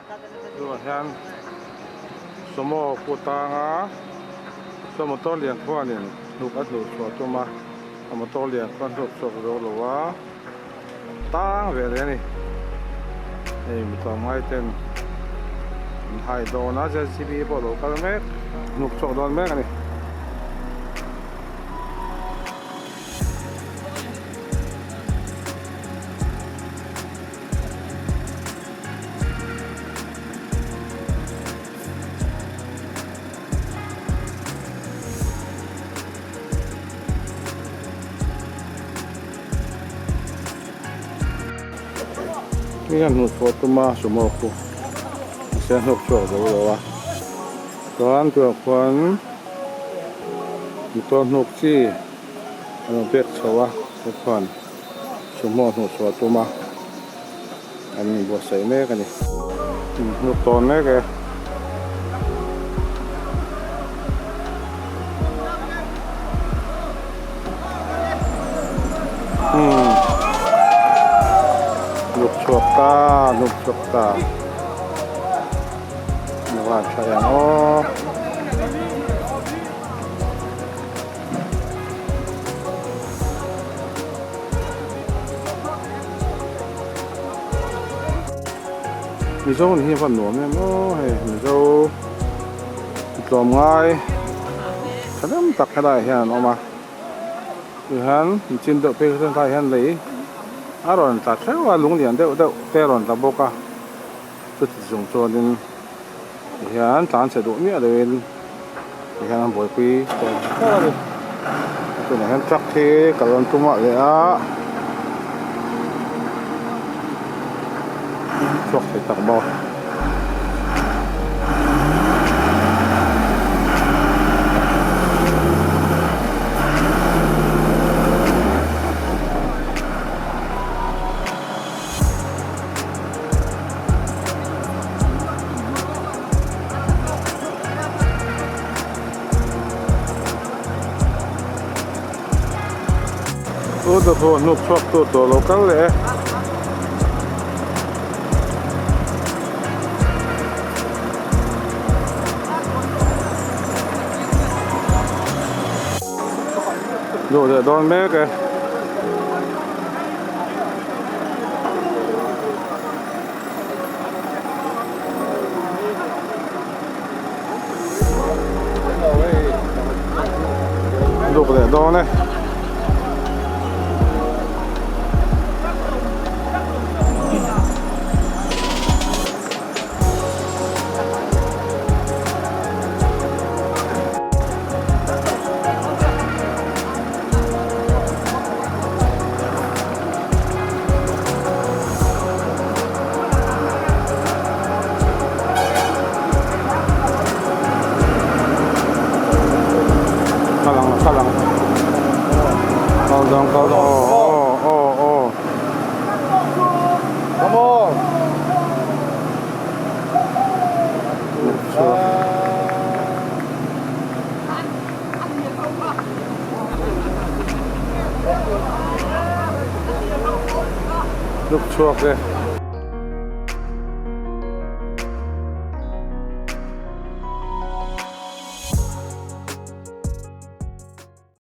Tunah hian sumo khu tanga chuan motor lian khuanin hnuk a hnuh chhuah tum a, a motor lian khuan hnuk chhuak zo lo a, tang ve leh a ni. Hei mi tlawmngai ten an hai dawn a, JCB pawh a lo kal mek, hnuk chhuak dawn mek a ni. Hei hian hmuh chhuah tum a sumo khu mahse a hnuk chhuak zo lo a chuan tunah khuan motor hnuk chi a lo pek chho a chuan sumo hmuh chhuah tum a. An inbuatsaih mek a ni. Inhnuk tawn mek e. Umm. Hnuk chhuak ta, hnuk chhuak ta. Van tha em aw. Mizo nih hi a van nuam em aw hei Mizo tlawm ngai thahnem tak helaiah hian an awm a tihian chin deuh phei chuan tlaiah hian lei a rawn tla theuh a lung lian deuh deuh te a rawn tla bawk a chuti chung chuanin tihian tlan chhe duh miah loin tihian an buaipui tawh ber a ni tunah hian truck hi kal an tum a leh a chhuak thei tak maw. Chu hnathawh hnuk chhuak tur tawh lo kal leh e. Duh leh dawn mek e. Luk leh dawn e. Kal ang kal ang kal dawn kal dawn aw aw aw aw Come on. Luk chhuak e.